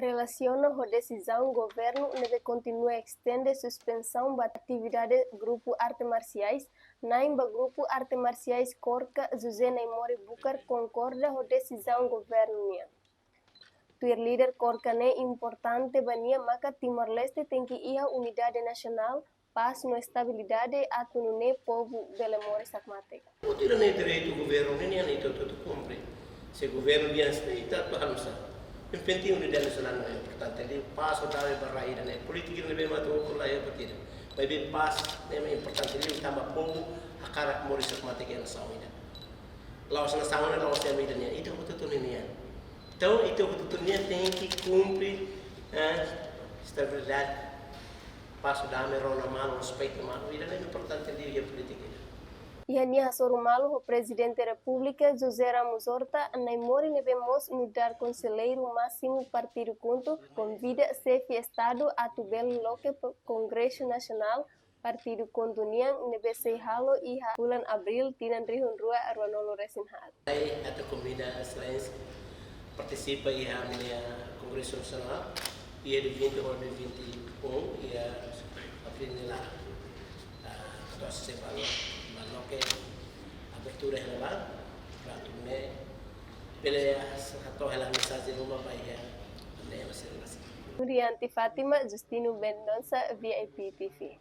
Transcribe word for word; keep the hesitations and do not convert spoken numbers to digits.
Relasiona ho desizaun governu ne'ebé kontinua estende suspensaun ba atividade grupu arte marsiais, na'in ba grupu arte marsiais KORKA, José Naimori Bucar konkorda ho desizaun governu nian. Tuir líder KORKA ne'e, importante ba nia maka Timor-Leste tenke iha unidade nasionál, pás no estabilidade atu nune'e povu bele moris hakmatek. Ita-nia direitu governu ne'e nian ita hotu-hotu kumpre. Se governu dehan saida ita atu halo sá. Yang penting unidade nasionál ne'e importante. Liu pás ho dame ba rai ida-ne'e. Polítika ne'ebé mak atu ukun la iha partida. Maibé pás ne'e mak importante liu tanba povu hakarak moris hakmatek iha nasaun ida. La'ós nasaun ne'e, la'ós ema ida nian. Ita hotu-hotu nian. Entaun, ita hotu-hotu nian tenke kumpre, eh, estabilidade. Pás ho dame, rona malu, respeitu malu, ida-ne'e importante liu iha polítika ida. Iha nia hasoru malu ho Prezidente Repúblika José Ramos Horta, Naimori ne'ebé mós nu'udar konselleiru másimu Partidu KHUNTO, konvida Xefe Estadu atu bele loke pa Kongresu Nasionál Partidu KHUNTO nian ne'ebé sei halo iha fulan Abríl tinan rihun rua ruanulu-resin-haat. Ai, atu konvida Exelénsia partisipa iha ami-nia Kongresu Nasionál, iha dia vinte hodi dia vinte e um, iha Abríl nia laran. Ah, atu asiste ba lo-, ba loke abertura hela ba, para atu nune'e bele hato'o hela mensajen ruma ba iha ami-nia sira rasik. Nurianti Fátima, Justino Mendonça, V I P T V.